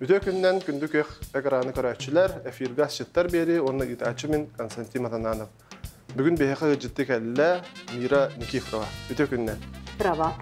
Үтүө күннэн күндү күөх экраны көрөөччүлэр, эфиргэ асчыттар биэри уонна ыытааччы мин Константин Матананов. Бүгүн биһиэхэ ыалдьытты кэллэ Мира Никифорова. Үтүө күннэн. Права.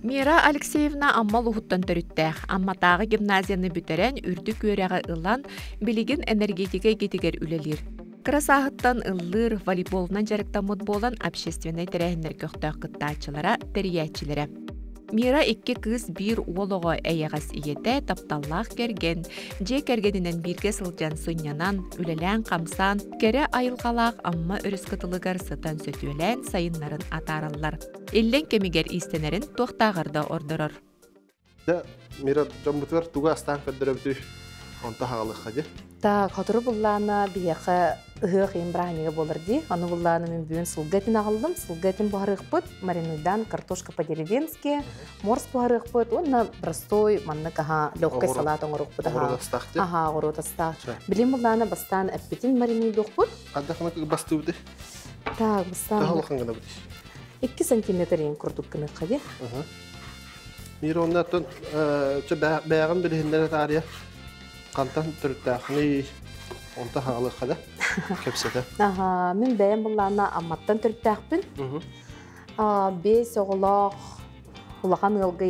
Мира Алексеевна Амма улууһуттан төрүттээх. Амматааҕы гимназияны бүтэрэн, үрдүк үөрэҕи ылан, билигин энергетика эйгэтигэр үлэлиир. Кыра сааһыттан ыллыыр, волейболунан дьарыктаммыт буолан, общественнай тэрээһиннэр көхтөөх кыттааччылара, тэрийээччилэрэ. Мира икки кыыс биир уол оҕо эйэҕэс ийэтэ, тапталлаах кэргэн, дьиэ кэргэнинэн бииргэ сылдьан сынньанан, үлэлээн-хамсаан, кэрэ айылҕалаах Амма өрүс кытылыгар сытан сөтүөлээн сайыннарын атаараллар. Иллэҥ кэмигэр иистэнэрин туохтааҕар да ордорор. Дьэ, Мира, дьоммутугар тугу астаан көрдөрөбүтүй? Онто хаалыахха дии. Так, сотору буллаана биһиэхэ ыһыах иһин бырааһынньыга буолар дии. Аны буллаана мин бүгүн сылгы этин аҕаллым. Сылгы этин буһарыахпыт, маринуйдаан картошка по-деревенски, морс буһарыахпыт уонна простой маннык аха легкай салат оҥоруохпут. Оҕуруот астаах дии. Аха, оҕуруот астаах. Билим буллаана бастаан эппитин маринуйдуохпут. Хайдах бастыыбыты? Так, бастаан. Төһө улахан гынабыт? 2 сантиметр иһин курдук гыныахха дии. Мира оннуттан бэйэҕин билиһиннэрэ таарыйа хантан төрүттээхиний онто хаалыахха да кэпсэтэ. Аха, мин бэйэм буллаана Амматтан төрүттээхпин. Биэс оҕолоох улахан ыалга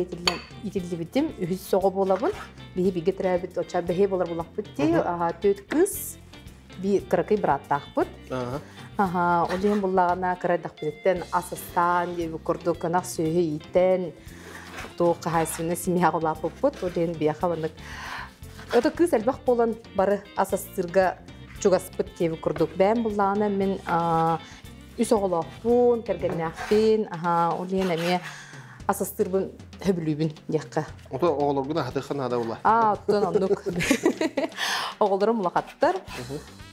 итиллибитим. Үһүс оҕо буолабын. Биһи бигэ төрөөбүт оча бэһиэ буолар булахпыт дии. Түөрт кыыс, би кыракый бырааттаахпыт. Аха, ол иһин буллаҕына кыра эрдэхпититтэн ас астаан диэбит курдук ынах сүөһү ииттэн туох хаһаайыстыбаннай семьяҕа улааппыппыт. Ол иһин биһиэхэ маннык это кыыс элбэх буолан бары ас астыырга чугаспыт диэбит курдук. Бэйэм буллаҕына мин үс оҕолоохпун, кэргэннээхпин, аха, ол иһин эмиэ ас астыырбын сөбүлүүбүн диэххэ. Ото оҕолоргун аһатыахха наада була. Аа, оттон оннук. Оҕолорум улахаттар.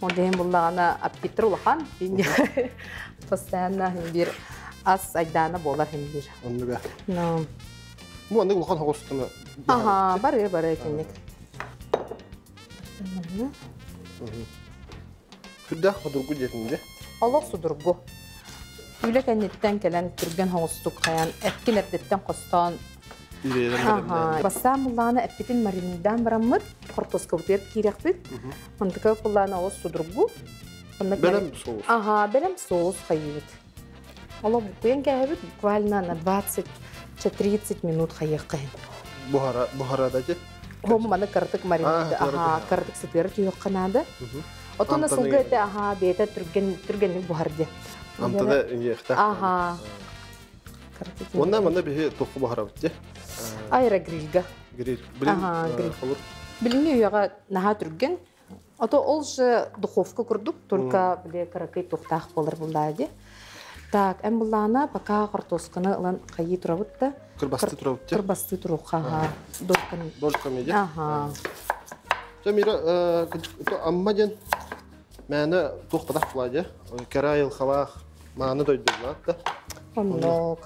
Ол иһин буллаҕына аппетиттэр улахан. Постоянно биир ас айдаана буолар хин биир. Оннуга. Ну. Бу оннук улахан хоҕустуна. Аха, бары бары итинник. Сүрдээх судургу диэтин дьэ. Олох судургу. Үлэ кэнниттэн кэлэн түргэн хоҕустук хайан эпкин эрдэттэн хостоон Бастаан буллаана эппитин маринуйдаан бараммыт, хортуоскабытыгар киирэхпит. Мантыка буллаана олус судургу. Бэлэм соус. Ага, бэлэм соус хайыыбыт. Олох буккуйан кээһэбит, буквально на 20-30 минут хайыахха иһин. Буһара, буһарада ти? Хому маны кыратык маринуйда, ага, кыратык сытыары түһүөххэ наада. Отон сылгы этэ, ага, бэйэтэ түргэн, түргэнник буһар диye. Амтана иехтах. Ага. Онна манна биһи туохха буһарабыт дии? Аэрогрильга. Гриль. Ага, гриль. Билиҥҥи үйэҕэ наһаа түргэн. Ото ол же духовка курдук, только били кыракый туохтаах буолар буллаа дии. Так, эн буллаана пока хортуосканы ылан хайыы турабыт да. Кырбасты турабыт дии. Кырбасты туруохха, ага. Дольками. Дольками дии. Ага. Дьэ, Мира, Амма диэн мээнэ туох бадах буолаа дии. Кэрэ айылҕалаах мааны дойдулаах да. Оннук.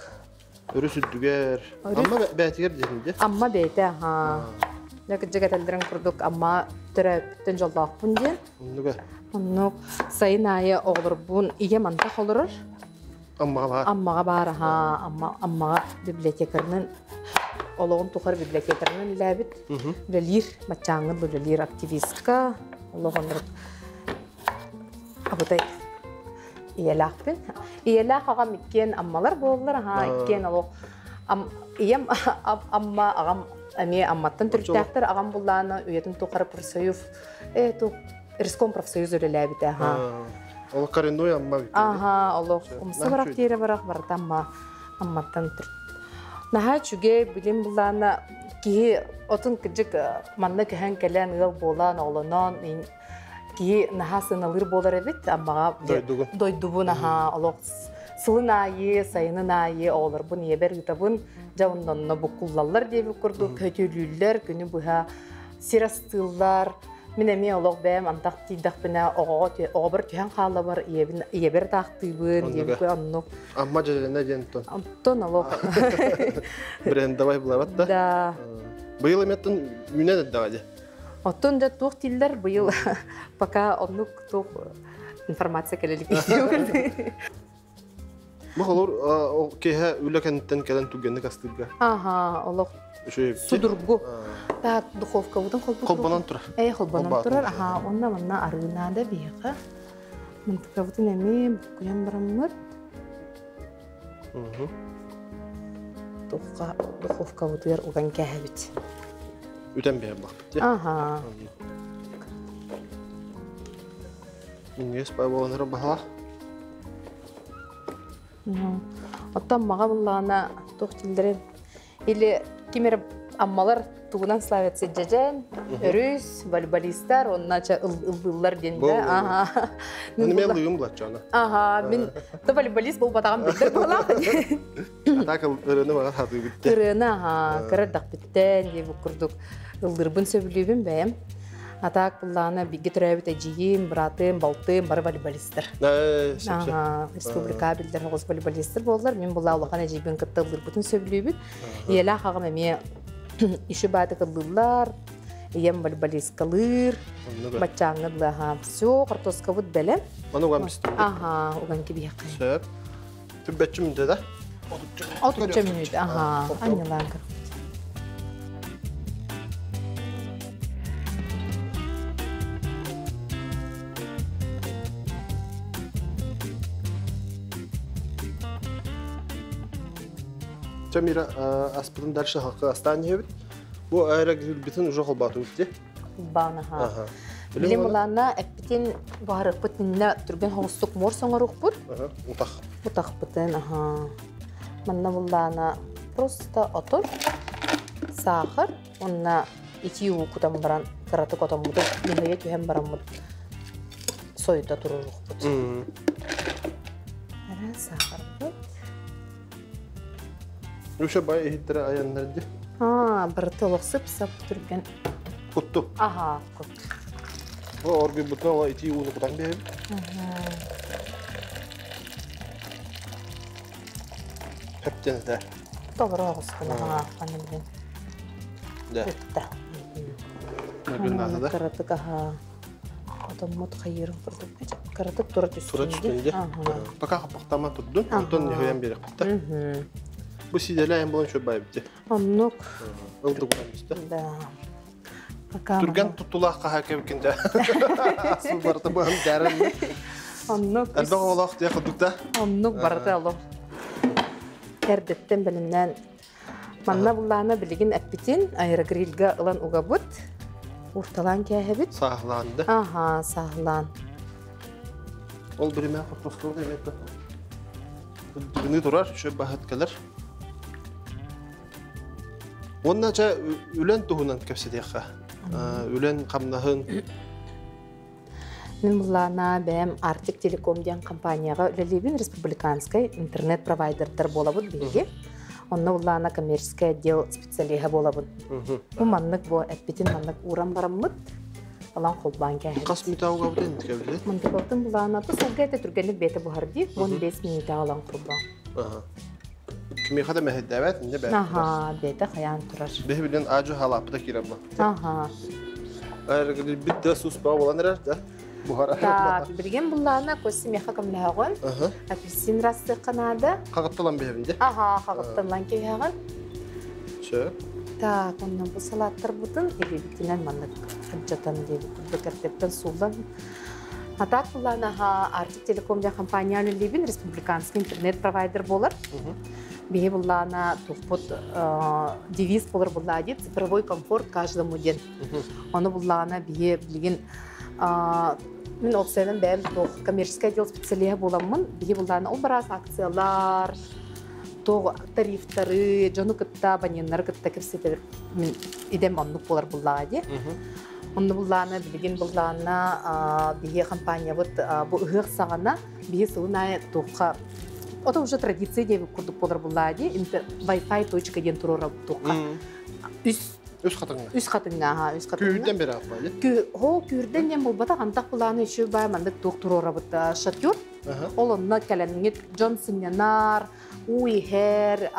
Өрүс үрдүгэр. Амма бээтигэр диэтин дии. Амма бэйэтэ, аха. Дьэ кырдьык этэллэрин курдук Амма төрөөппүттэн дьоллоохпун диэн. Оннуга. Оннук. Сайын аайы оҕолорбун ийэм антах олорор. Аммаҕа баар. Аммаҕа баар, аха. Амма, Аммаҕа библиотекарынан олоҕун тухары библиотекарынан үлээбит. Үлэлиир, баччааҥҥы үлэлиир активистка. Олох оннук абытай ийэлээхпин. Ийэлээх аҕам иккиэн аммалар буоллар, аһаа иккиэн олох ийэм Амма, аҕам эмиэ Амматтан төрүттээхтэр, аҕам буллаана үйэтин тухары профсоюз, э, Реском профсоюз үлэлээбитэ, аһаа. Ол коренной Амма Аха, олох умса барах тиэрэ барах барыта Амма, Амматтан төрүт. Наһаа үчүгэй, билим буллаана киһи отун кырдьык манна көһөн кэлэн ыал буолан, оҕолонон киһи наһаа сыаналыыр буолар эбит Аммаҕа дойдугун дойдубун аһаа олох сылын аайы сайынын аайы оҕолорбун ийэбэр ыытабын дьэ оннонно буккуллаллар диэбит курдук көтүлүүллэр күнү быһа сир астыыллар мин эмиэ олох бэйэм антах тиийдэхпинэ оҕоҕо оҕобор түһэн хаалабар ийэбин ийэбэр таахтыыбын диэбит оннук Амма дьэдьэнэ диэн тон онтон олох брендовай булабат да да быйыл эмиэттэн үүнэн эрдэҕэ дии. Оттон дьэ туох дииллэр быйыл пока оннук туох информация кэлэ илик. Бу холор киэһэ үлэ кэнниттэн кэлэн түргэнник астыырга. Аха, олох судургу. Так, духовкабытын холбутурук. Холбонон турар. Э, холбонон турар. Аха, онна манна арыынаада биһиэхэ. Мынтыкабытын эмиэ буккуйан бараммыт. Тухха духовкабытыгар уган кээһэбит. Үтэн биһэр бахпыт. Аха. Минньигэс бай буолан баһалах. Оттон маҕа буллаҕына туох дииллэрин или ким эрэ аммалар тугунан славятся дьэдьэн, өрүс, волейболистар, онно ыллыыллар диэн да. Аха. Мин мен лыйым булаччана. Аха, мин то волейболист буолбатаҕым биллэр буолаах. Атака ырыаны мага сатыы бүтте. Ырыаны аха, кыра бүттэн дии бу курдук ыллырбын сөбүлүүбүн бэйэм. Атаак буллаана бигэ төрөөбүт эдьиийим, быраатым, балтым бары волейболистар. Аха, республика биллэр оҕус волейболистар буоллар. Мин булла улахан эдьиийбин кытта ыллырбытын сөбүлүүбүт. Ийэлээх аҕам эмиэ еще баатык ыллыыллар. Ийэм волейболисткалыыр. Баччааҥҥа дылы Все, картошкабыт бэлэм. Маны уган бистим. Аха, уган кибиэххэ. Сөп. Түббэччи мүнтэ да? 33 мүнүүт, аха. Анньылаан көр. Чэ, Мира, аспытын дальше хакы астаан иһэбит. Бу аэрогрилбитин уже холбаатыбыт дии. Баан аха. Билим булаанна эппитин баһарыкпыт иннэ түргэн хоҕустук муор соҥорукпут. Утах. Утахпытын, аха. Манна буллаана просто отон, сахар, онна итии уу кутан баран кыратык отоммутун нөһөйө түһэн бараммыт сойута турурукпут. Ара сахарбыт. Үше бай иһиттэрэ айаннар ди. А, барыта олох сып-сап түргэн. Кутту. Аха, кут. Бу оргуйбутун ола итии ууну кутан биэрэбит. Хэптен этэ. Толору оҕускун аха, аны билин. Да. Ытта. Нагыннаата да. Кыратык аха. Отоммут хайырын курдук. Кыратык тура түстүн. Тура түстүн ди. Пока хаппахтама турдун. Онтон нехуян биэрэхпитте. Бу сиделээн буолан шөп байбыт. Оннук. Ылдыгынан бистэ. Да. Пока Түргэн туттулаах хаһаа кэбиккин дэ. Асыл барыта быһан дәрен. Оннук. Элбэх оҕолоох диэх курдук да. Оннук барыта олох. Эрдэттэн бэлэмнээн манна буллаана билигин эппитин аэрогрильга ылан угабыт. Урталаан кээһэбит. Сааһылаан да. Аха, сааһылаан. Ол биримэ хортоскуол эмиэ Дыгыны турар, шөп баһыт кэлэр. Уонна чэ үлэн туһунан кэпсэтиэххэ. Үлэн хамнаһын. Мин буллаана бэйэм Arctic Telecom диэн компанияҕа үлэлиибин, республиканскай интернет-провайдердар буолабыт биһиги. Онно буллаана коммерческий отдел специалиһа буолабын. Бу маннык бу эппитин маннык ууран бараммыт, алан холбоон кээһэбит. Хас мүнүүтэ угабытын кэбилет? Мантыкабытын булаана тус алга этэ түргэнник бэйэтэ буһар дии, 15 мүнүүтэ алан холбоон. Кимиэхэ да мэһэйдээбэт, инде бэйэтэ. Аха, бэйэтэ хайаан турар. Биһи билен аажы халааппыта киирэр бу. Аха. Бит да суспа болан эрэр да. Буһара. Так, билген буллаана көсі меха көмлөһөҕүн. Апельсин растыққанаада. Хагытталан биһэбин де. Аха, хагытталан киһэҕин. Сөп. Так, онно бу салаттар бутун илибитинэн маннык хадьатан диэбит курдук эрдэттэн сууллан. А так буллаана Arctic Telecom диэн компания үлэлиибин, республиканский интернет-провайдер болар. Биһи буллаана тухпут девиз болар буллаа дии, цифровой комфорт каждому диэн. Ону буллаана биһи билигин мин опсайдан бэйэм туох коммерческий отдел специалиһа буоламмын, биһи буллаана ол бараас акциялар, туох тарифтары, дьону кытта, абоненнары кытта кэпсэтэр мин идэм оннук буолар буллаҕа дии. Онну буллаана билигин буллаана биһи компаниябыт бу ыһыах саҕана биһи сылын аайы туохха Это уже традиция диэбит курдук буолар буллаа дии. Wi-Fi точка диэн туруора туохха. Үс Үс хатыҥҥа. Үс хатыҥҥа, аха, үс хатыҥҥа. Күүрдэн бере аппали. Хоо күүрдэн диэн буолбатах, антах булааны үчү бай маннык туох туруорабыт шатер. Ол онно кэлэҥҥит дьон сынньанар, уу иһэр,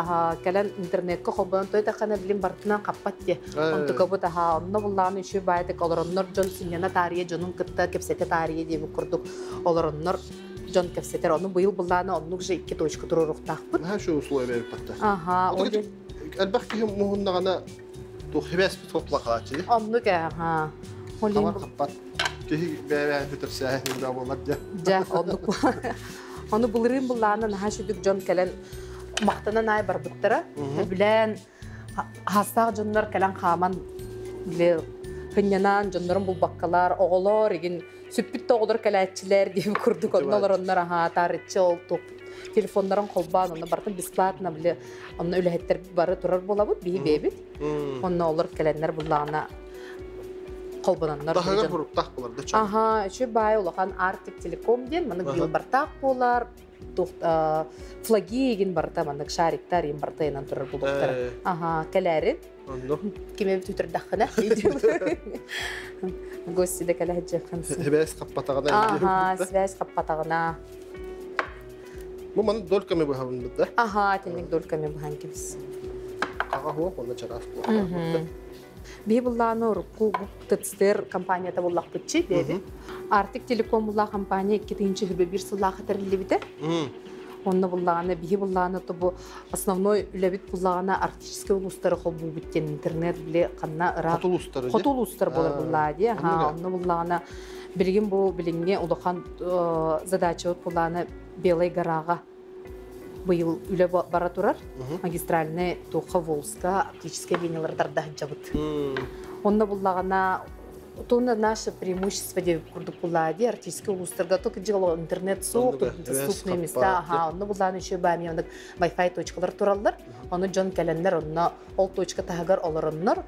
кэлэн интернетка холбонон той тахана билим барытынан хаппат де. Онтукабыт аха, онно буллааны үчү байтык олороннор дьон сынньана таарыйа дьонун кытта кэпсэтэ таарыйа диэбит курдук олороннор дьон кэпсэтэр. Ону быйыл буллааны оннук же икки точка туруоруктаахпыт. Наһаа şu условия берип батта. Аха, ол Элбэх киһи муһуннаҕына Тух хибэс топлакалачы. Оннук ха. Хамар хаппат. Киһи бэбэ бүтөрсәһин да болар дьэ. Дьэ, оннук. Ону былырыын буллааны наһаа сүдүк дьон кэлэн мактанан ай барбыттара. Билэн хастаах дьоннор кэлэн хааман биле хыннянан дьоннорун булбаккалар, оҕолор игин сүппүт оҕолор кэлээччилэр диэн курдук оннолор оннор аха таарыччы ол туп телефоннарын холбоон онно бартын бесплатно биле онно үлэһиттер бары турар буолабыт биһи бэбит. Онно олор кэлэннэр буллаана холбононнор. Таһыгар хуруктах болар да чон. Аха, үчү бай улахан Arctic Telecom диэн манык билбартаах буолар, флаги егин барта манык шариктар ин барта инан турар булуктар. Аха, кэлээрин. Онно. Киме бүтүрдаххына. Гости да кэлэһэджэхэн. Связь каппатагына. Аха, связь каппатагына. Бу маны дольками быһабын да? Аха, тенник дольками быһан кибис. Ага, хуа, онно чараас буолар. Би буллааны урукку ТЦТР компанията буллахпытчы бэби. Arctic Telecom булла компания 2021 сыллаах терилибите. Онно буллааны биһи буллааны тобу основной үлэбит буллаана арктический улустары холбуубуттен интернет биле канна ыра. Хоту улустары. Хоту улустар болар буллаа ди. Ха, онно буллаана билигин бу билиңге улахан задача буллааны Белой горага быйыл үлэ бара турар. Магистральный Туха Волска оптическая линиялар жабыт. Онно буллагана туна наше преимущество деп курдук буллади арктический улустарга только жигало интернет сук, доступные места. Ага, онно булланы еще бами онно Wi-Fi точкалар тураллар. Оны жон келеннер онно ол точка тагар олороннор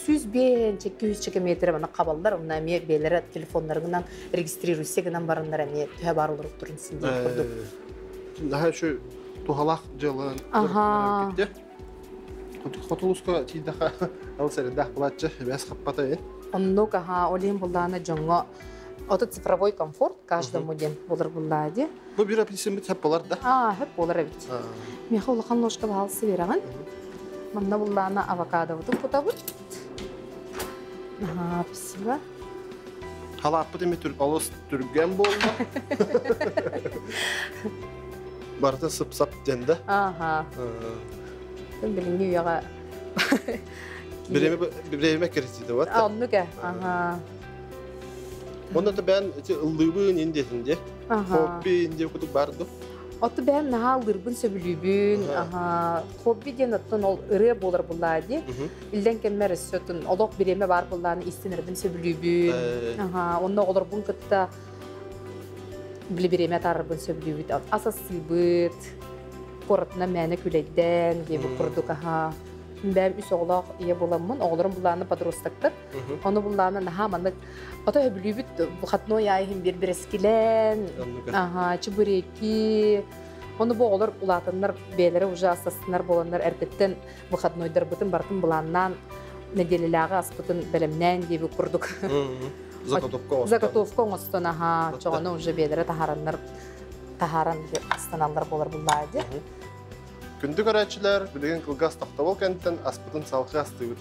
сүз бен чекки үс чеке метр ана кабаллар, онна эме белere телефоннарынан регистрируйся гынан барыннар эме түһэ бар олоруп турун син деп курдук. Daha şu тухалах жылын. Аха. Хотулуска тидаха ал середах булатчы бәс хаппата. Оннук аха, олин буллааны жоңго ото цифровой комфорт каждому день болар буллади. Бу бир апельсин бит хеп болар да. А, хеп болар бит. Меха улахан ложка баалсы берагын. Манна буллаана авокадо бутун кутабыт. Ага, спасибо. Халаппы деме түр алыс түрген болду. Барта сып-сап денде. Ага. Билинги уяга. Биреме биреме керетиде вот. Оннук ага. Онда да бен ыллыбын индесинде. Хобби инде кутук барды. Оту бәм наха ылырбын сөбүлүбүн, аха, хобби диэн оттон ол ырыа буолар буллаа ди. Илден кеммер өссөтүн олох биреме бар буллааны истинербин сөбүлүбүн. Аха, онно олорбун кытта били биреме тарбын сөбүлүбүт. Асасыбыт, коратына мәне күләйден, диэби курдук, аха. Бәм үс оҕолоох ийэ буламмын, оҕолорум буллааны подростактар. Ону буллааны наха маннык ото хөбүлүүбүт выходной айхин бир бирескилен, аха, чебуреки. Оны бу оҕолор улаатыннар бээлere уже асасынар боланнар эрдеттен выходнойдар бытын бартын буланнан неделелээҕи аспытын бэлэмнээн диэби курдук. Заготовка. Заготовка оҥостон, аха, чоҕону уже бээлere таһараннар таһаран астаналлар болар буллаа ди. Күндү көрәчилер, билеген кылгас тохтобол кенттен аспытын салхы астыбыт.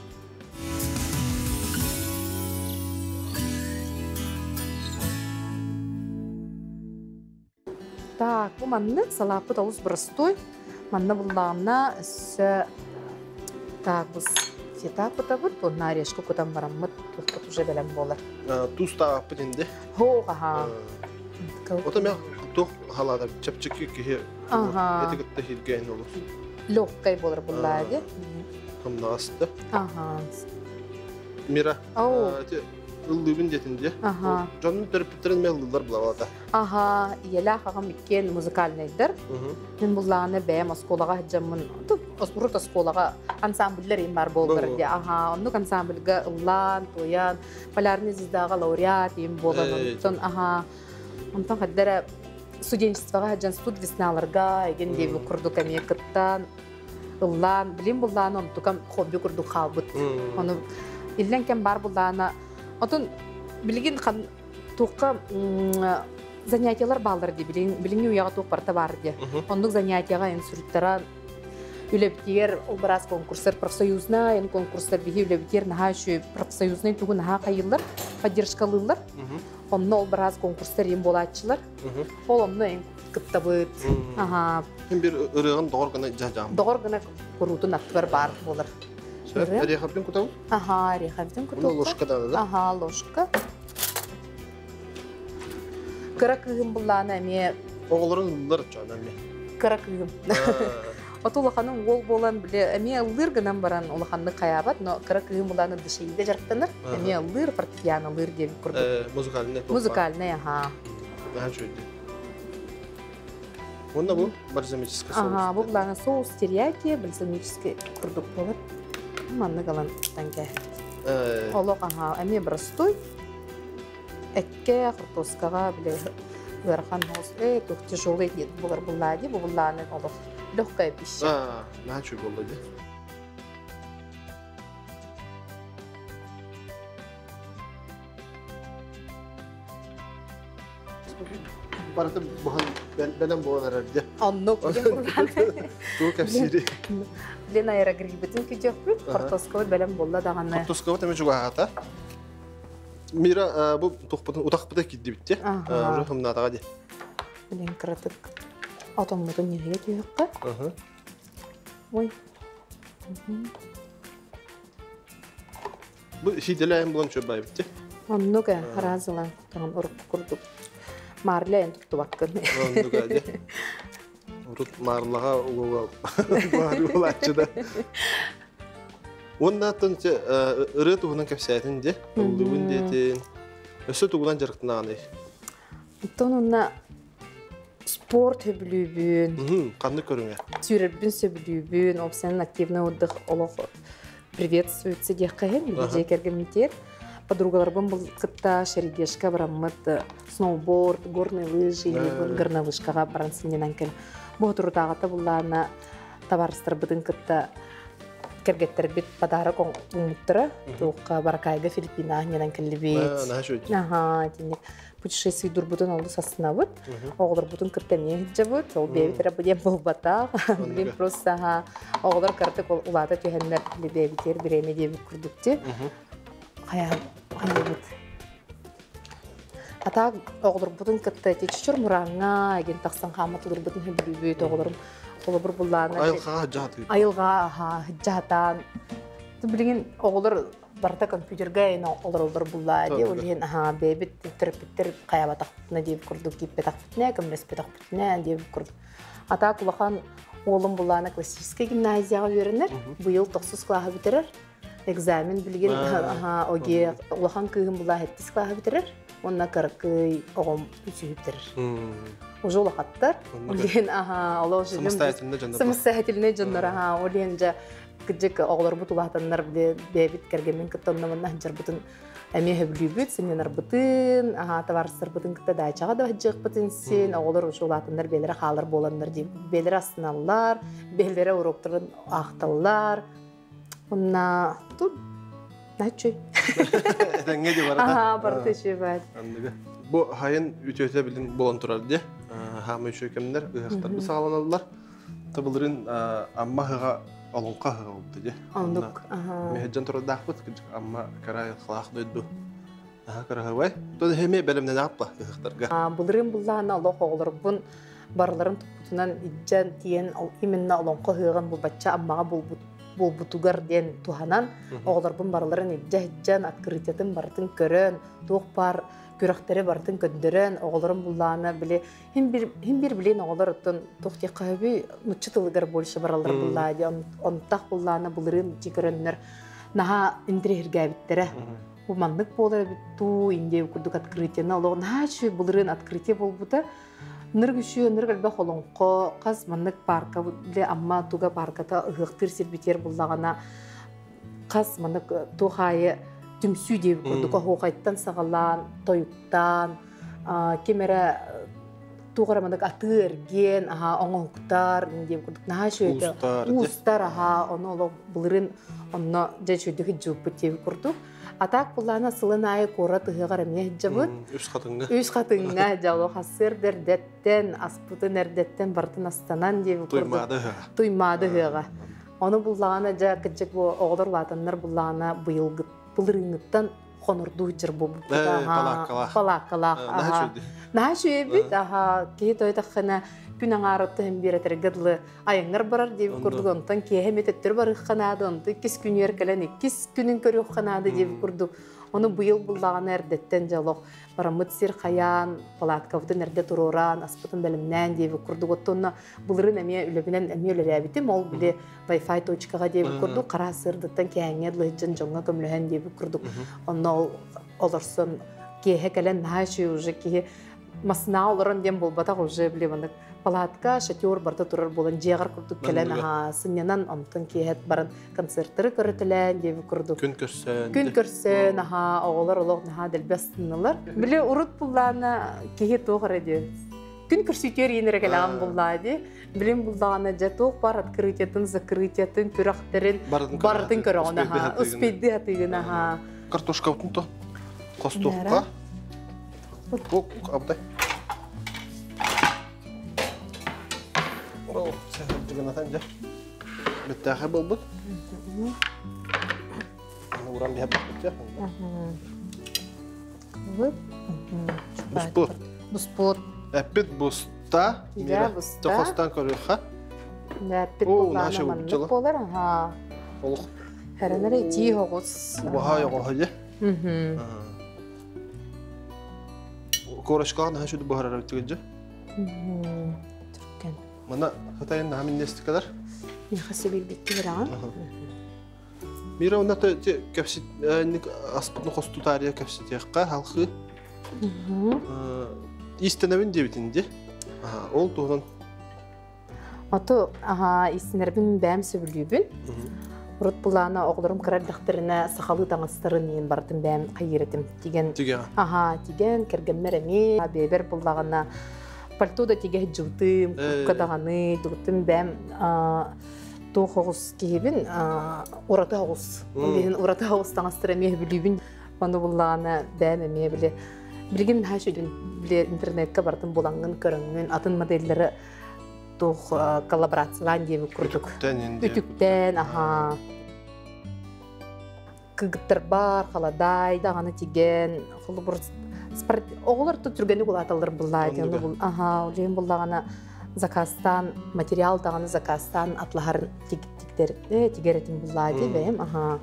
Так, бу манны салаппыт олус простой. Манна буллаамна өссө так бус фета кутабыт, бу орешка кутан бараммыт, тухпут уже белем болар. Туз тааппыт инде. Хо, аха. Ота мен тух халада чепчики кихи. Ага. Эти кытта хилген olur. Легкой болар буллаа ди. Хамнасты. Ага. Мира. Оу. Ыллыбын детинде. Ага. Жонун төрөпүттерин мен ыллылар булабата. Ага, иелә хагам иккен музыкальныйдыр. Мен буллааны бәйм осколага хаджаммын. Урут осколага ансамбльлер им бар болдыр ди. Ага, оннук ансамбльга ыллан, тоян, Полярный звездага лауреат им болан. Онтон, ага, онтон хаддара студенчествога хаджан студ весналарга, еген деби курдук эме кыттан, ыллан, билим буллааны онтукам хобби курдук халбыт. Оны иллен кем бар буллаана. Отон билигин хан туққа занятиялар балдар ди, билиңи уяга туқ барта бар ди. Ондук занятияга эн сүрүттара үлебитигер ол барас конкурстар профсоюзна, эн конкурстар биһи үлебитигер наха үшү профсоюзный тугу наха кайыллар, поддержкалыылар. Онно ол барас конкурстар им болаачылар. Ол онно эн кыттабыт. Ага. Ким бир ырыгын догор гына жажам. Догор гына курутун аттыбар бар болар. Орехабытын кутабыт? Аха, орехабытын кутуохха. Ложка да да? Аха, ложка. Кыра кыыһым буллаана эмиэ... Оҕолорун ыллар чоон эмиэ. Кыра кыыһым. Оту улаханым уол буолан, биле, эмиэ ыллыыр гынан баран улаханнык хайаабат, но кыра кыыһым буллаана дышейде дьарыктанар. Эмиэ ыллыыр, фортепианолыыр диэбит курдук. Музыкальный. Музыкальный, аха. Наһаа үчүгэй. Уонна бу бальзамический соус. Ага, бу булаана соус терияки, бальзамический курдук болар. Маннык алан кэһэт. Олох аха, эмиэ простой. Экке, хортуоскаҕа, бile ыарахан соус, туох тяжелый диэн булар буллаа дии, бу буллааны олох легкая пища. Наһаа үчүгэй буолла дии. Барыта буһан бэлэм буолан эрэр дии. Оннук Тугу кэпсиири? Билин аэрогрибытын күтүөхпүт, хортуоскабыт бэлэм буолла даҕаны. Хортуоскабыт эмэ чугаһаата. Мира бу тухпутун утахпыта киирдибит дии. Уже хымнаатаҕа дии. Билин кыратык отоммутун ньыһыйа түһүөххэ. Ой. Бу сиидэлээн булан чөббайбыт дии. Оннук хараазылан таҥан урукку курдук маарля эн туттубаккын. Оннук дии. Урут маарлаҕа уга баары булааччы да. Уонна аттан ырыа туһунан кэпсээтин дии. Ыллыбын диэтин. Өссө тугунан дьарыктанааный? Оттон онно спорт сөбүлүүбүн. Ханнык көрүҥэ? Сүүрэрбин сөбүлүүбүн. Опсенен активный отдых олох приветствуется диэххэ иһин дьиэ кэргэммитигэр. Подругаларбын кытта Шерегешка бараммыт сноуборд, горные лыжи, горнолыжкаҕа баран сынньанан кэл. Бу турутааҕыта буллаана табаарыстарбытын кытта кэргэттэрбит подарок оҥмуттара. Туохха Баракайга Филиппинаҕа ньанан кэллибит. Аха, итинник путешествийдурбутун олус астынабыт. Оҕолорбутун кытта эмиэ сылдьабыт. Ол бэйэбит эрэ диэн буолбатах. Билин просто оҕолор кыратык улаата түһэннэр бэйэбитигэр бириэмэ диэбит курдук ти. Хайабыт. Атаак оҕолорбутун кытта ити чучур мурааҥҥа эгин тахсан хааматылырбытын сөбүлүүбүт оҕолорум холобур буллаана айылҕаҕа жаатыы айылҕаҕа жаатаан билигин оҕолор барыта компьютерга олороллор буллаа дии ол иһин аһаа бэйэбит төрөппүттэр хайаабатахпытына диэбит курдук кииппэтэхпитинэ көмөлөспөтөхпүтүнэ диэбит курдук атаак улахан уолум буллаана классическай гимназияҕа үөрэнэр быйыл тохсус кылааһы бүтэрэр экзамен билигин оге улахан кыыһым булаа сэттис кылааһы бүтэрэр уонна кыракый оҕом үсүһү бүтэрэр уже улахаттар ол аха олох самостоятельный дьоннор самостоятельный дьоннор аха ол иһин дьэ кыдьык оҕолорбут улаатаннар бэйэбит кэргэммин кытта онно-манна сылдьарбытын эмиэ сөбүлүүбүт сынньанарбытын аха табаарыстарбытын кытта даачаҕа да сылдьыахпытын син оҕолор уже улаатаннар бэйэлэрэ хаалар буоланнар дии бэйэлэрэ астыналлар бэйэлэрэ уроктарын аахталлар Онна тут наччуй. Этэҥҥэ дии барыта. Аха, барыта үчүгэй баар. Анныгы. Бу хайын үтүөтэ билин буолан турар дии. Хаамай үчүгэй кэмнэр ыһыахтарбыт саҕаланаллар. Табылырын Амма ыһыаҕа Олоҥхо ыһыаҕа буолбута дии. Оннук. Миһэдьэн турардаахпыт Амма кыра айылҕалаах дойду. Аха кыраһыбай. То эми бэлэмнэнэ аппа ыһыахтарга. Былырыын буллаана олох оҕолорбун барыларын туппутунан илдьэн тиийэн именно олоҥхо ыһыаҕын булбачча Аммаҕа булбут буолбутугар диэн туһанан оҕолорбун барыларын илдьэ сылдьан открытиятын барытын көрөн туох баар күрэхтэри барытын көрдөрөн оҕолорум буллаана били хин бир хин бир билин оҕолор оттон туох диэххэ сөбүй нучча тылыгар больше бараллар буллаа диэн онтах буллаана былырыын дьи көрөннөр наһаа интириэһиргээбиттэрэ бу маннык буолар эбит дуу индия курдук открытиены олох наһаа үчүгэй былырыын открытие буолбута Нырык үчүгэй, нырык элбэх олоҥхо, хас маннык парка Амма туга парката ыһыахтыыр сирбитигэр буллаҕына хас маннык туох аайы түмсүү диэбит курдук оһуохайтан саҕалаан, тойуктаан, ким эрэ туох эрэ маннык атыы эргиэн, аһаа оҥоһуктар диэбит курдук наһаа үчүгэй уустар аһаа ону олох былырын онно дьэ үчүгэйдик сылдьыбыппыт диэбит курдук. А так буллаана сылын аайы куорат ыһыаҕар эмиэ сылдьабыт. Үс хатыҥҥа. Үс хатыҥҥа дьолу хассыар эрдэттэн, аспытын эрдэттэн барытын астанан диэбит курдук. Туймаада ыһыаҕа. Туймаада ыһыаҕа. Ону буллаҕына дьэ кырдьык бу оҕолор улаатаннар буллаҕына быйылгы былырыыҥҥыттан хонордуу сылдьар буолбуппут. Палааккалаах. Палааккалаах. Наһаа үчүгэй. Наһаа үчүгэйбит. Аха, киһи тойтаххына Күн аҥаарытта һин биэр этэргэ дылы айаҥҥар барар диэбит курдук, онтон киэһэ эмиэ төттөрү барыахха наада, онтон иккис күнүгэр кэлэн иккис күнүн көрүөххэ наада диэбит курдук. Ону быйыл буллаҕына эрдэттэн дьэ олох бараммыт сир хайаан, палаткабытын эрдэ туруораан, аспытын бэлэмнээн диэбит курдук. Оттонно былырын эмиэ үлэбинэн эмиэ үлэлээбитим. Ол били Wi-Fi точкаҕа диэбит курдук, хараас сырдыттан кээҥҥэ дылы дьоҥҥо көмөлөһөн диэбит курдук. Онно ол олорсон киэһэ кэлэн наһаа үчүгэй уже киһи массынаҕа олорон диэн буолбатах, уже били маннык палатка, шатер барыта турар буолан дьиэҕэр курдук кэлэн аһаа сынньанан, онтон киэһэ баран концерттары көрөтөлөөн диэбит курдук. Күн көрсөн. Күн көрсөн, аһаа оҕолор олох наһаа дэлби астыннылар. Били урут буллаана киһи туох эрэ диэн күн көрсүтүөр иин эрэ кэлэҕин буллаа дии. Билим буллаҕына дьэ туох бар открытиятын, закрытиятын, күрэхтэрин барытын көрөҕүн аһаа. Успейды атыгын аһаа. Картошкабытын то хостуохха. Бу абдай. Ол сәһәрдигенатан дьэ. Бүттээхэ буолбут. Уран биһэ баппыт. Буспут. Буспут. Эппит буста. Да, буста. Тохостан көрүөххэ. Эппит буллаана маннык буолар. Аха. Олох. Хэрэнэр итии оҕус. Убаһа оҕоһо Корочкаҕа наһаа үчүгэй буһарар эбит Түркэн. Мана хатайын наһаа миннестикалар. Миэхэ сибилбикки бираҕын. Мира уна кэпсит аспытын хостутаарыйа кэпситиэххэ халхы. Истэнэбин диэбитин ди. Ол туһунан Оту истинэрбин бэйэм сөбүлүүбүн. Урут булаана оҕолорум кыра эрдэхтэринэ сахалыы таҥастарын иин бардым бэйэм хайыыр этим. Тигэн, аха, тигэн, кэргэммэр эмиэ, бэйэбэр буллаҕына пальто да тигэ сылдьыбытым, куртка даҕаны, тугутум бэйэм туох оҕус киһибин, ураты оҕус. Ол иһин ураты оҕус таҥастары эмиэ сөбүлүүбүн. Ону буллаҕына бэйэм эмиэ били билигин наһаа үчүгэй били интернетка бартын булаҥҥын көрөҥҥүн атын моделлары туох коллаборациялаан диэбит курдук үтүктэн аха кыгыттар бар халадай даҕаны тиген холобур оҕолор то түргэнник улааталлар буллаа диэн аха улиһин буллаҕына заказтаан материал даҕаны заказтаан атлаһарын тиктер тигэр этим буллаа ди бэйэм аха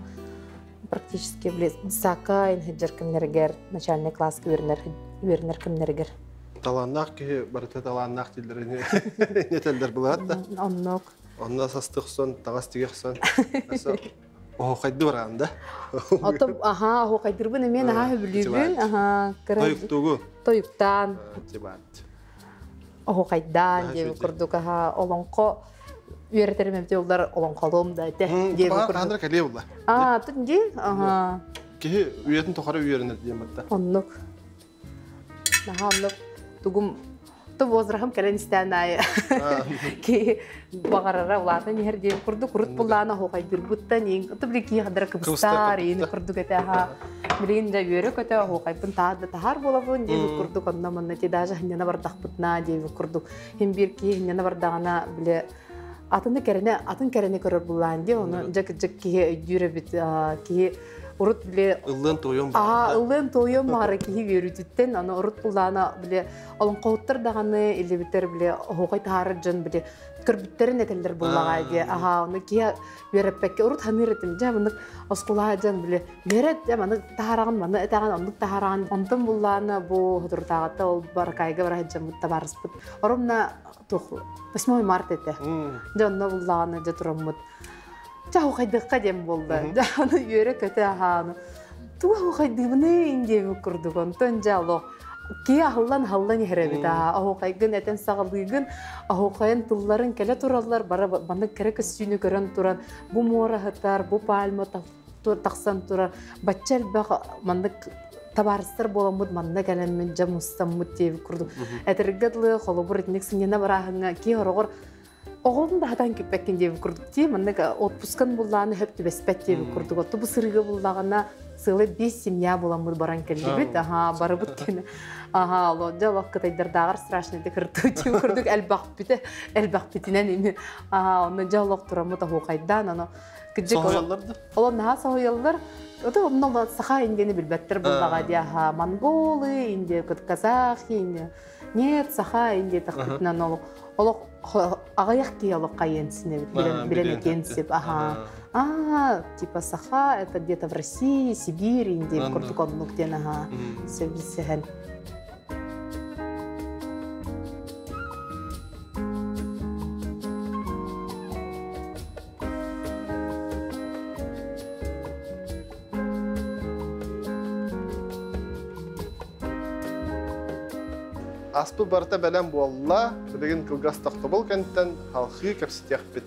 практически били сака инһэджер кэмнэригэр начальный класска үөрэнэр кэмнэригэр Талааннаах киһи барыта талааннаах дииллэрини нетеллер булаат да. Оннук. Онно састыхсон, таҥас тигехсон. Оһохайды бараан да. Ото аха оһохайдырбын эмиэ наһаа хөбүлүүбүн. Аха кыра Тойуктугу. Тойуктаан. Оһохайдаан диэби курдук аха олоҥхо үөрэтэрим эбитэ улар олоҥхолуом да этэ диэби курдук. Хаандыр кэлиэ булла. Аа, тут ди аха. Киһи үйэтин тухары үөрэнэр диэн батта. Оннук. Наһаа оннук тугум ту возрахым кэлэн истээн аайы ки баҕарара улаатан иһэр диэн курдук урут буллаана оһуохайдырбыттан иин ту били кии хадара кыбыстаар иин курдук этэ аха билигин да үөрэ көтө оһуохайбын таар да таһаар буолабын диэбит курдук онно манна ти даже хинньана бардахпытына диэбит курдук хин биир киһи хинньана бардаҕына били атыны кэрэне атын кэрэни көрөр буллаан дии ону дьэ кырдьык киһи өйдүүр эбит киһи урут били ыллыан туойуон баҕара ыллыан туойуон баҕара киһи үөрүүтүттэн аны урут буллаана били олоҥхоһуттар даҕаны илибитэр били оһуохай таһаарар дьон били көрбүттэрин этэллэр буллаҕа дии аха ону киһи үөрэппэккэ урут ханыыр этим дьэ маннык оскуолаҕа дьон били үөрэт дьэ маннык таһаараҕын маны этэҕин оннук таһаараҕын онтон буллаана бу соторутааҕыта ол баракайга бара сылдьаммыт табаарыспыт оромна туох 8 март этэ. Дьэ онно буллаҕына дьэ тураммыт чэ оһуохайдыахха диэн буолла. Дьэ аны үөрэ-көтө аһааны тугу оһуохайдыыбыный диэбит курдук онтон дьэ олох киһи аһыллан аһыллан иһэр эбит аа оһуохайгын этэн саҕалыыгын оһуохайын тылларын кэлэ тураллар бары маннык кэрэ көстүүнү көрөн туран бу муора сытар бу пальма тахсан турар бачча элбэх маннык табаарыстар буоламмыт манна кэлэммит дьэ мустаммыт диэбит курдук этэргэ дылы холобур итинник сынньана барааһыҥҥа киһи хороҕор оҕолун да хатан киппэккин диэбит курдук дии маннык отпускан буллааны хөп түбэспэт диэбит курдук отту бу сырыыга буллаҕына сыала биэс семья буламмыт баран кэллибит аха барыбыт кэнэ аха олодьа олох кытайдардааҕар страшный кыртыы курдук элбэхпитэ элбэхпитинэн ини аха онно дьэ олох тураммыт оһуохайдаан ону. Кыдьык Соһуйаллар да? Олор наһаа соһуйаллар. Ото онно саха индияны билбэттэр буллаҕа дии, аха, монголы, Индия, казахи, Индия. Нет, саха Индия тахпытынан ол олох аҕыйах киһи олох хайыан синэбит билэн билэн этиэн сип аха. А, типа саха это где-то в России, Сибирь, Индия курдук оннук диэн аха сөбүсэһэн. Аспыт барыта бэлэм буолла. Билигин кылгас тохтобул кэнниттэн халхыы кэпсэтиэхпит.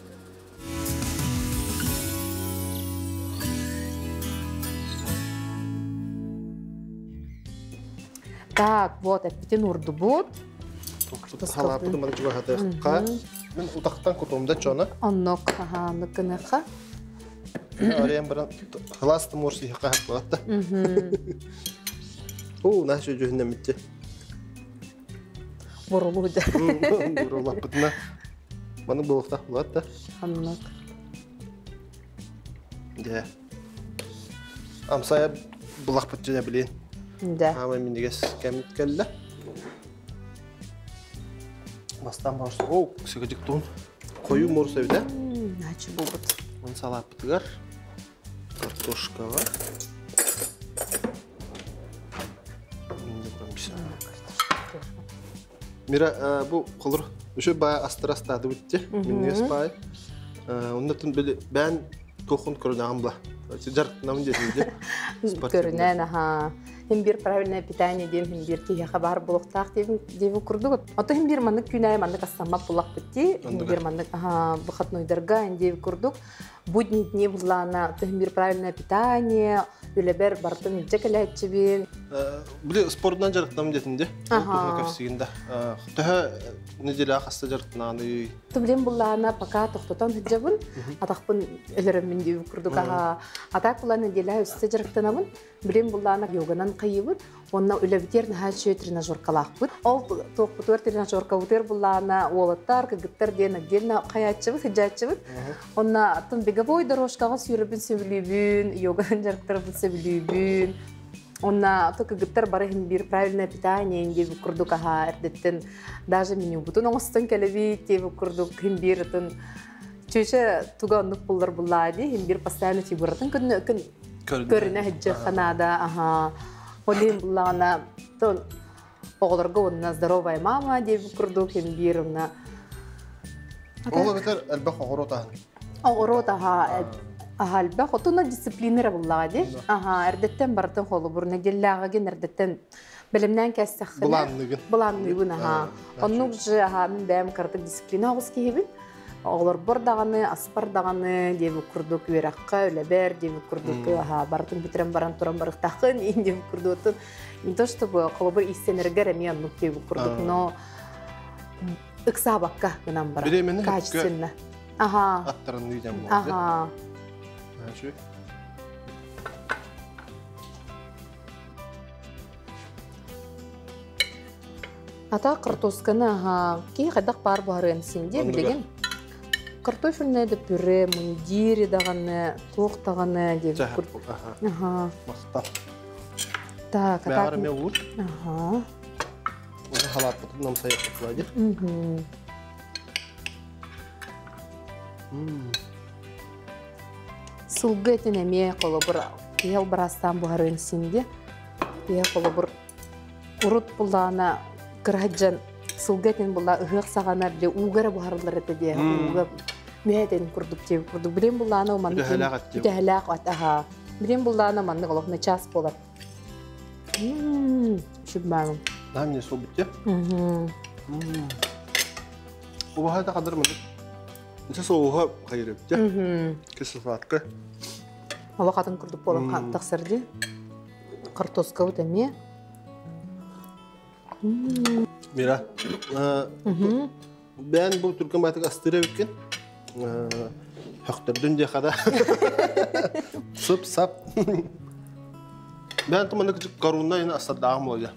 Так, вот, эппитин урдубут. Халааппытын маны чугаһатыахха. Мин утахтан кутумда чоно. Оннук, аха, оннук гыныахха. Арыйан баран халаас тымур сиһэхэ хаппылатта. Оо, наша дьүһүннэммитти. Бурулу да. Бурулаппытына. Маны буолуохтаах булат да. Оннук. Дьэ. Амсайа булахпыт дьэ билин. Да. Хаамай минньигэс кэммит кэллэ. Бастаан барса, о, сыгыдьык туун. Хойуу муорус эбит, э? Начи буолбут. Мын салааппытыгар картошкаҕа. Мира, бу холор үчү баа астар астаады битти. Минньигэс баай. Оннотун били бээн туохун көрүнэҕин бла. Жарытынамын диэтин ди. Көрүнэн, аха. Хим бир правильное питание диэн хим бир киһиэхэ баар буолуохтаах диэбин курдук. Ото хим бир маннык күнэ маннык астаммат буллахпыт дии. Хим бир маннык выходнойдарга диэбит курдук. Будни дни буллаана хим бир правильное питание, үлэбэр бартын илдьэ кэлээччибин. Били спордунан дьарыктанам диэтин ди. Ол туһуна кэпсигин да. Төһө неделя хаста дьарыктанааны? Тублем буллаана пока тохтотон сылдьабын. Атахпын өлөрөммүн диэбит курдук аха. Атак була неделя өссө дьарыктанабын. Билим буллаана йоганан хайыбыт. Онна үлэбитер наһаа үчүгэй тренажеркалаахпыт. Ол туохпутугар тренажеркабытыгар буллаана уолаттар, кыргыттар диэн отдельно хайааччыбыт, сылдьааччыбыт. Онна аттын беговой дорожкаҕа сүүрэрбин сөбүлүүбүн, йоганан дьарыктарбын сөбүлүүбүн. Онна то кыргыттар бары иһин биир правильное питание диэбит курдук аһаа эрдэттэн даже менюбутун оҥостон кэлэбит диэбит курдук иһин биир ытын чүчэ туга оннук буллар буллаа дии иһин биир постоянно фигуратын күн көрүнэ сылдьыахха наада аһаа ол иһин буллаҕына то оҕолорго уонна здоровая мама диэбит курдук иһин биир онно Ол эбэтэр элбэх оҕуруот аһын. Оҕуруот аһа аһа элбэх. Отуна дисциплина эрэ буллаҕа дии. Аһа, эрдэттэн барытын холобур нэдиэллээҕигин эрдэттэн бэлэмнээн кээстэххинэ. Былаанныгын. Былаанныыбын, аһа. Оннук же аһа мин бэйэм кыратык дисциплина оҕус киһибин. Оҕолорбор даҕаны, аспар даҕаны диэбит курдук үөрэххэ, үлэбэр диэбит курдук аһа барытын бүтэрэн баран туран барыктаххын диэбит курдук. Не то чтобы холобур иистэнэргэр эмиэ оннук диэбит курдук, но ыксаабакка гынан баран. Бириэмэни качественно. Аха. Аттарын үйден болды. Аха. Ата картошканы аха киһи хайдах баар буһарыан син дии билигин. Картофельное да пюре, мундири даҕаны, туох даҕаны диэбит курдук. Аха. Махтал. Так, Бэҕэр эмиэ уур. Аха. Уже халааппытын намсайыахпыт дии. Сылгы этин эмиэ холобур киһи албараастаан буһарыан син дии. Киһи холобур урут буллаҕына кыраһыдьан сылгы этин булла ыһыах саҕана бile ууга эрэ буһарыллар этэ диэ. Ууга мүһэ курдук диэ курдук. Билин буллаҕына маннык Үтэһэлээх эт диэ. Үтэһэлээх эт аһаа. Билин буллаҕына маннык олох начаас буолар. Шүбманым. Нам не событие. Убаһа да кадыр мындык. Ити соуһа хайырыпте. Кислотка. Олох атын курдук буолан тахсар дии. Картошкабыт эмиэ. Мира, бээн бу түргэн баатык астыыр эбиккин. Хөхтөрдүн диэхэ да. Сып-сап. Бээн туманнык корунна ина астардааҕым буолла.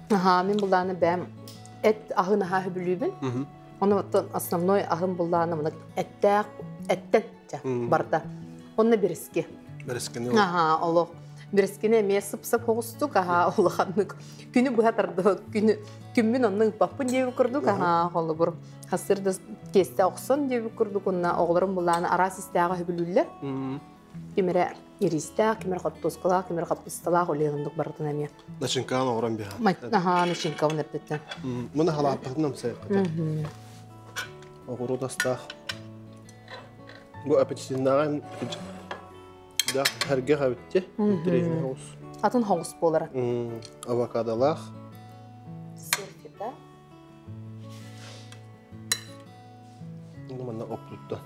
Аха, мин буллааны бэм эт аһын аһа хөбүлүүбүн. Оны оттон основной аһым буллааны мына эттээх эттен. ча барда. Онна берески. Берескини. Аха, олох. Берескини эмиэ сып-сап хоҕустук, аха, улаханнык. Күнү быһа тарды, күнү күммүн онно ыыппаппын диэбит курдук, аха, холобур. Хасыр да тиэстэ охсон диэбит курдук, онна оҕолорум булааны араас истээҕи сөбүлүүллэр. Ким эрэ иристээх, ким эрэ хортуоскалаах, ким эрэ хаппысталаах олиһындук барытын эмиэ. Начинкаан оҕорон биһа. Аха, начинкабын эрдэттэн. Муна халааппытын амсайыккыта. Оҕуруот астаах. Бу апельсиннааҕын да хэргэ хабитте. Интересный хоҕус. Атын хоҕус буолара. Авокадолаах. Сыр Манна оптутта.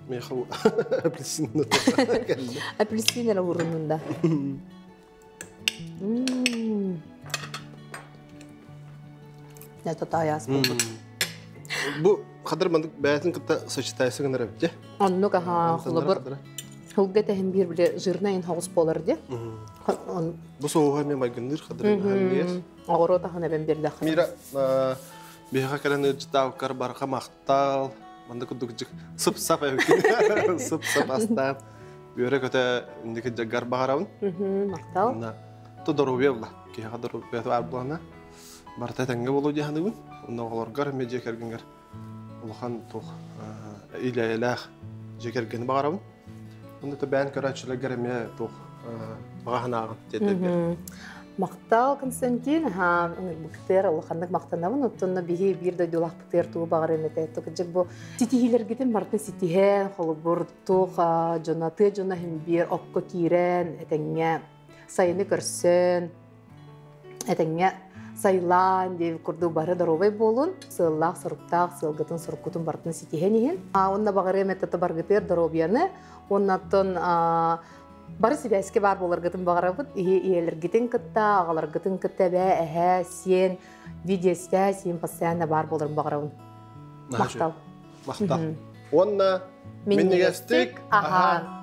Миэхэ апельсин Апельсин эрэ урунунда. Это таяс буолбут. Бу хадыр мандык бэйэтин кытта сочетайсы гынар эбит. Оннук аха холобур хылга тэһин биир биле жирный хоҕус буолар ди. Бу соуһа мен майгынныр хадыр ханниес. Оҕоро таһын эбен бердах. Мира биһиэхэ кэлэн ыалдьытаабыккар барҕа махтал. Манна курдук сып-сап эбиккин. Сып-сап астаан. Үөрэ-көтө инники дьаггар баҕарабын. Махтал. То доруобуйа була. Киһиэхэ доруобуйа баар буолана. Барыта этэҥҥэ буолуо дии саныыбын. Онно оҕолоргор эмиэ дьиэ кэргэҥҥэр улахан туох илэ-эйэлээх дьиэ кэргэни баҕарабын. Онно бэйэн көрөөччүлэргэр эмиэ туох баҕа санааҕын тиэрдэргэр. Махтал, Константин, ха ыҥырбыктыар улаханнык махтанабын. Оттонно биһи биир дойдулаахпытыгар тугу баҕарыам этэ. Токыдьык бу ситиһиилэргитин барытын ситиһэн, холобур, туох дьоно, тыа дьоно иһин биир окко киирэн, этэҥҥэ сайыны көрсөн, этэҥҥэ сайылаан диэбит курдук бары доруобай буолун, сыаллаах, соруктаах, сыалгытын, соруккутун барытын ситиһэн иһин. Уонна баҕарыам этэ баргытыар доруобуйаны, уонна оттон бары сибээскэ баар буоларгытын баҕарабыт. Иһи ийэлэргитин кытта, аҕаларгытын кытта эбээ, эһээ, сиэн, видеосвязь, сиэн постоянно баар буоларын баҕарабын. Махтал. Махтал. Уонна минньигэстик аһаан.